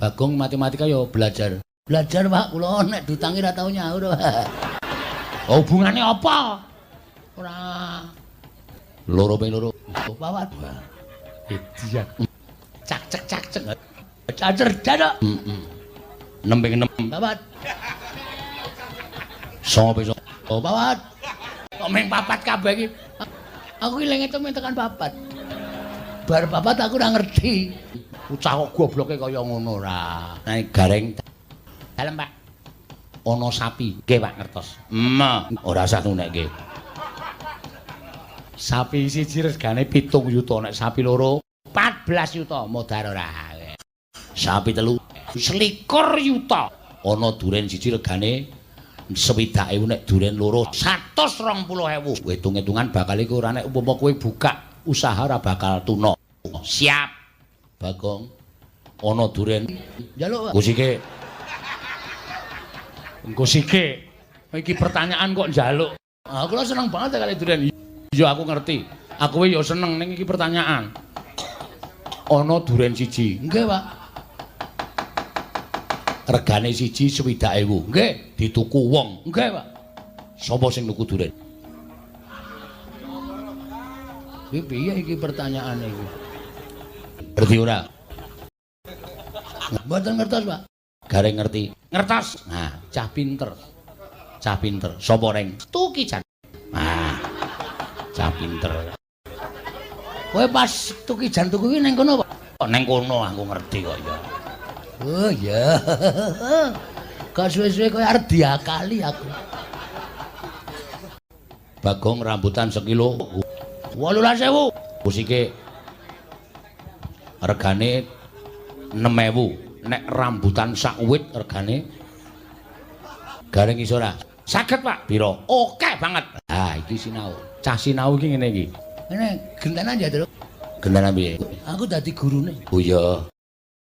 Bagong matematika yo belajar. Belajar, Pak, kula nek diutangi ora tau nyaur. Oh, hubungane apa? Ora. Loro ping loro papat. Edian. Cak cek cak cek. Cacer dadak. Heeh. 6 ping 6 papat. 9 ping 9 papat. Kok ming papat kabeh iki? Aku iki lek ngitung tekan papat. Bar papat aku ora ngerti. Bocah kok gobloke kaya ngono ora. Nek gareng dalem, Pak. Ana sapi. Nggih, Pak, ngertos. Ora usah nunekke. Sapi siji regane 7 yuta, nek sapi loro 14 yuta, modar ora. Sapi telu 21 yuta. Ana duren siji regane 60.000, nek duren loro 120.000. Hitung-hitungan bakal iku ora, nek umpama kowe buka usaha ora bakal tuna. Siap. Bagong ana duren njaluk Gusike. Gusike. Iki pertanyaan kok njaluk. Ah, kula seneng banget kali duren. Iya, aku ngerti. Aku ya seneng, ning iki pertanyaan. Ana duren siji. Nggih, Pak. Regane siji 60.000. Nggih, dituku wong. Nggih, Pak. Sapa sing nuku duren? Iki piye iki pertanyaane iki? Ngerti ora? Mboten ngertos, Pak. Gareng ngerti. Ngertos. Nah, cah pinter. Cah pinter. Sapa reng? Tukijan. Nah, cah pinter. Kowe pas Tukijan tuku kuwi ning kono, Pak? Ning kono, aku ngerti kok ya. Oh iya. Kok suwe-suwe kowe arep diakali aku. Bagong rambutan sekilo 18.000. Musike regane 6.000. Nek rambutan sak wit regane, gareng iso ora? Saged, Pak. Piro? Oke banget. Ah, iki sinau. Cah sinau iki ngene iki. Ngene, gentenan ya, Truk. Gentenan piye? Aku dadi gurune. Oh iya.